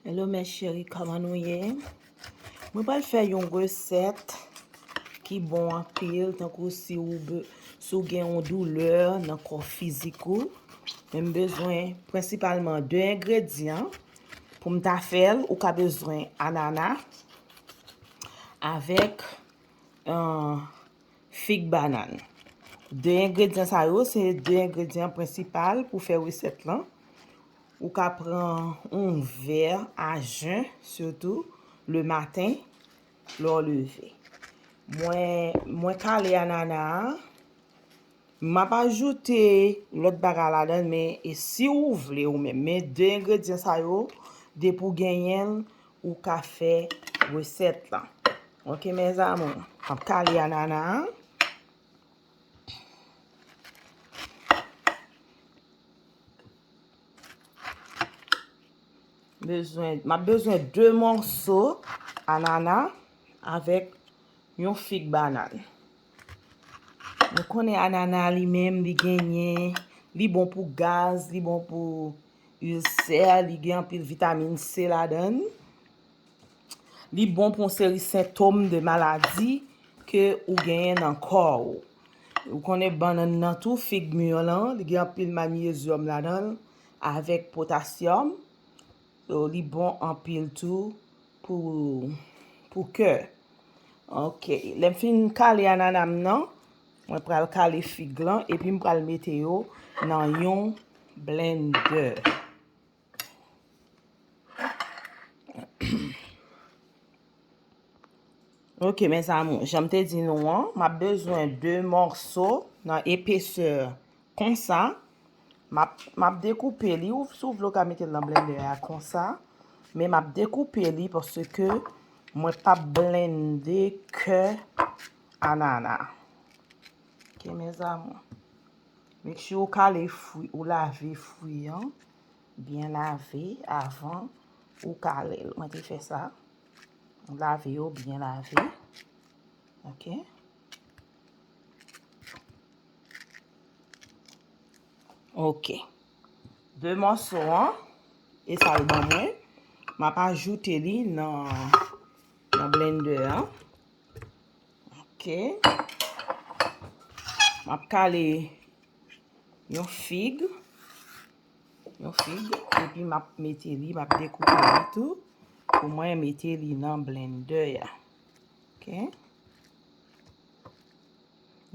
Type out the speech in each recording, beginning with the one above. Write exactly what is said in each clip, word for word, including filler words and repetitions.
Hello mes chéris, kòman nou ye? Mwen pral fè yon resèt ki bon anpil, tankou si ou be, si ou gen yon doulè nan kò fizik ou. Men m bezwen prensipalman de engredyan pou m ta fè l. Ou ka bezwen anana avèk euh, fig banàn. De engredyan sa yo, se de engredyan prensipal pou fè resèt lan. Ou ka pran yon vè a jen, sitou le maten, lè w leve. Mwen, mwen kale anana a. M ap ajoute lòt bagay ladan l, men e si ou vle ou menm. Men de engredyan sa yo, depi w genyen l, ou ka fè resèt lan. Ok, mes amours. M ap kale anana a. Bezwen, m ap bezwen de mòso anana avèk yon fig banàn. Nou konnen anana li menm, li genyen, li bon pou gaz, li bon pou ilsè, li gen anpil vitamin C ladan l. Li bon pou yon seri sentòm de maladi ke ou genyen nan kò w. Ou konnen bannann nan tou, fig mir lan, li gen anpil manyezyòm ladan l, avèk potasyòm. So, li bon anpil tou pou, pou kè. Ok, lè m fin kale anana m nan, mwen pral kale fig lan, epi m pral mete yo nan yon blendè. Ok, mes amours, jan m te di nou an, m ap bezwen de mòso nan epesè konsa. M ap, m ap dekoupe li, ou, si w vle, w ka mete l nan blendè a konsa. Men m ap dekoupe li paske mwen p ap blende kè anana. Ok, mes amours. Make sure ou kale fwi, ou lave fwi an. Byen lave avan ou kale l. Mwen te fè sa. Ou lave yo byen lave. Ok. Ok. De mòso an, e sa l ban mwen. M ap ajoute li nan, nan blendè an. Ok. M ap kale yon fig. Yon fig. Epi m ap mete li, m ap dekoupe li tou. Pou mwen mete li nan blendè a. Ok.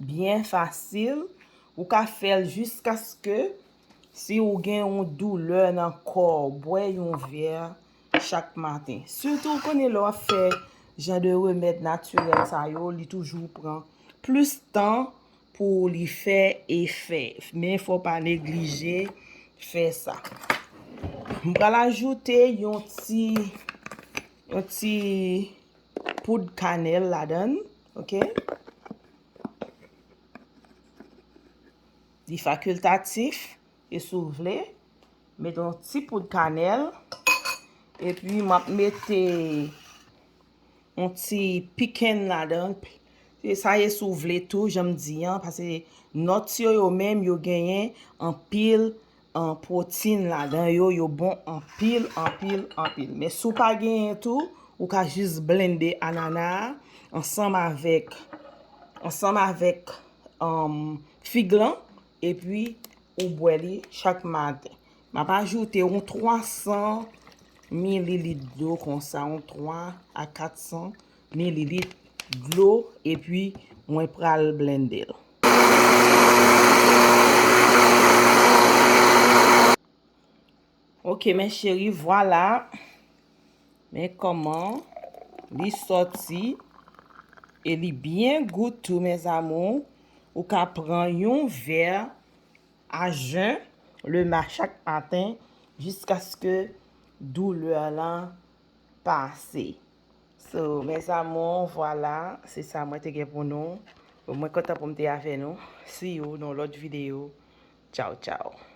Byen fasil. Ou ka fè l jiskaske si ou gen yon doulè nan kò w, bwè yon vè chak maten. Sitou, ou konnen lè w ap fè jan de remèd natirèl sa yo, li toujou pran plis tan pou li fè efè. Men fò w pa neglije fè sa. M pral ajoute yon ti, yon ti poud kanèl ladan l, ok? Li fakiltatif, e si w vle, mete yon ti poud kanèl, epi m ap mete yon ti pikenn ladan. Se sa ye si w vle tou, jan m di an, paske nòt yo, yo menm, yo genyen anpil, an, pwotin ladan yo, yo bon anpil, anpil, anpil. Men si w pa genyen tou, ou ka jis blende anana a ansanm avèk, ansanm avèk, um, fig lan, epi ou bwè li chak maten. M ap ajoute yon twa san mililit dlo konsa, yon twa a kat san mililit dlo, epi mwen pral blende l. Ok, mes chéris, vwala. Men kòman li sòti. E li byen gou tou, mes amours. Ou ka pran yon vè a jen le ma-, chak maten jiskaske doulè lan pase. So, mes amours, vwala, se sa mwen te gen pou nou. Bon, mwen kontan pou m te avè nou. See you nan lòt videyo. Tchaw, tchaw.